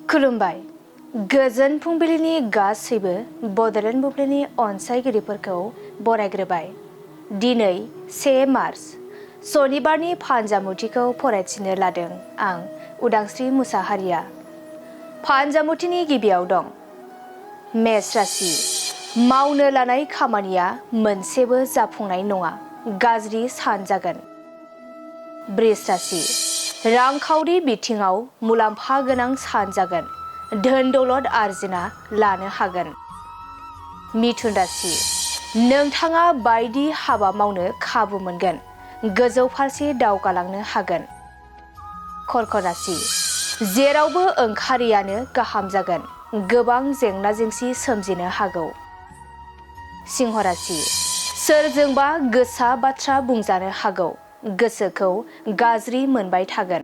खुलुमबाय गोजोन फुंबिलिनि गासैबो बड'लेण्ड बुब्लिनि अनसायगिरिफोरखौ बरायग्रोबाय। दिनै 1 मार्च सनिबारनि फानजामुथिखौ फरायथिनो लादों आं उदांस्रि मुसाहारिया। फानजामुथिनि गिबियाव दं मेष राशि। मावनो लानाय खामानिया मोनसेबो जाफुंनाय नङा, गाज्रि सान जागोन। बृष राशि। रांखावरि बिथिङाव मुलाम्फा गोनां सान जागोन, धोन दौलत आरजिना लानो हागोन। मिथुन राशि। नोंथाङा बायदि हाबा मावनो खाबु मोनगोन, गोजौ फारसे दावगालांनो हागोन। कर्कट राशि। जेरावबो ओंखारियानो गाहाम जागोन, गोबां जेंना जेंसि सोमजिनो हागौ। सिंह राशि। सोरजोंबा गोसा बाथ्रा बुंजानो हागौ, गोसोखौ गाज्रि मोनबाय थागोन।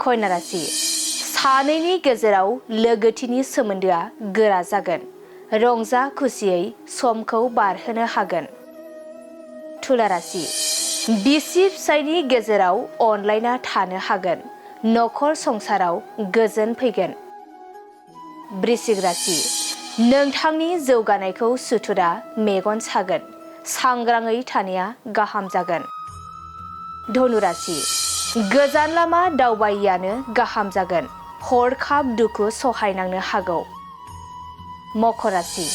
कन्या राशि। सानैनि गेजेराव लोगोथिनि सोमोन्दोआ गोरा जागोन, रंजा खुसियै समखौ बारहोनो हागोन। तुला राशि। बिसि फिसायनि गेजेराव अनलायना थानो हागोन, नखर संसाराव गोजोन फैगोन। वृश्चिक राशि। नोंथांनि जौगानायखौ सुथुरा मेगन सागोन, सांग्राङै थानाया गाहाम जागोन। धनु राशि। गोजान लामा दावबायियानो गाहाम जागोन, हरखाब दुखु सहायनांनो हागौ। मकर राशि।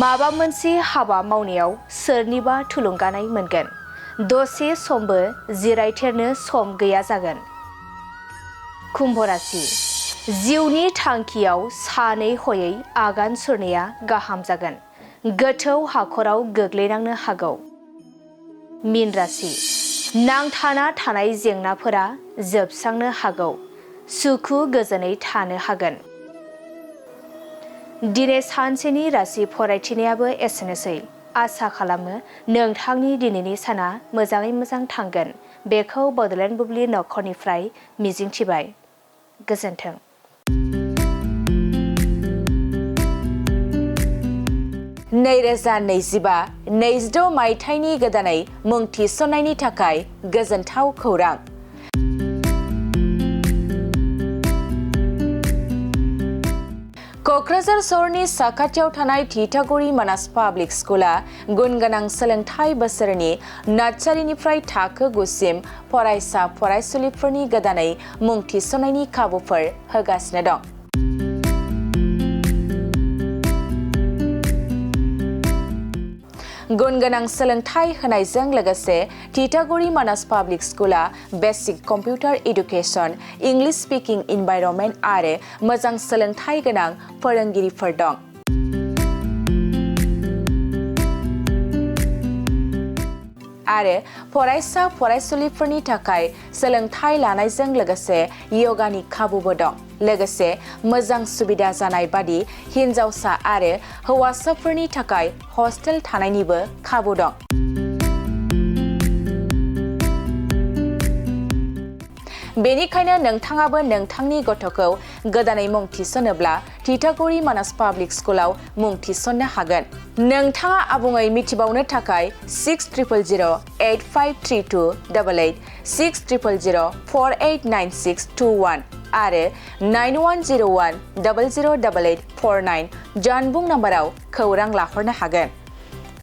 माबा मोनसे हाबा मावनायाव सोरनिबा थुलुंगानाय मोनगोन, दसे समबो जिरायथेरनो सम गैया जागोन। कुम्भ राशि। जिउनि थांखियाव सानै हयै आगान सुरनाया गाहाम जागोन, गोथौ हाखराव गोग्लैनांनो हागौ। मीन राशि। नांथाना थानाय जेंनाफोरा जोबस्रांनो हागौ, सुखु गोजोनै थानो हागोन। दिनै सानसेनि राशि फरायथिनायाबो एसेनोसै। आसा खालामो नोंथांनि दिनैनि साना मोजाङै मोजां थांगोन, बेखौ बड'लेण्ड बुब्लि नखरनिफ्राय मिजिंथिबाय। गोजोन्थों। 2025-26 मायथाइनि गोदानै मुं थिसननायनि थाखाय गोजोनथाव खौरां। क'क्राझार सहरनि साखाथियाव थानाय थिथागुरि मानास पाब्लिक स्कुला गुनगोनां सोलोंथाइ बोसोरनि नार्सारिनिफ्राय थाखो 9 सिम फरायसा फरायसुलिफोरनि गोदानै मुं थिसननायनि खाबुफोर होगासिनो दं। गुनगोनां सोलोंथाइ होनायजों लोगोसे थिथागुरि मानास पाब्लिक स्कुला basic computer education, English speaking environment आरो मोजां सोलोंथाइ गोनां फोरोंगिरिफोर दं। आरो फरायसा फरायसुलिफोरनि थाखाय सोलोंथाइ लानायजों लोगोसे यगानि खाबुबो दं। लोगोसे मोजां सुबिदा जानाय बादि हिन्जावसा आरो हौवासाफोरनि थाखाय हस्टेल थानायनिबो खाबु दं। बेनिखायनो नोंथाङाबो नोंथांनि गथ'खौ गोदानै मुं थिसनोब्ला थिथागुरि मानास पाब्लिक स्कुलाव मुं थिसननो हागोन। नोंथाङा आबुङै मिथिबावनो थाखाय 6000853288, 6000489621 आरो 9101008849 जानबुं नाम्बाराव खौरां लाहरनो हागोन।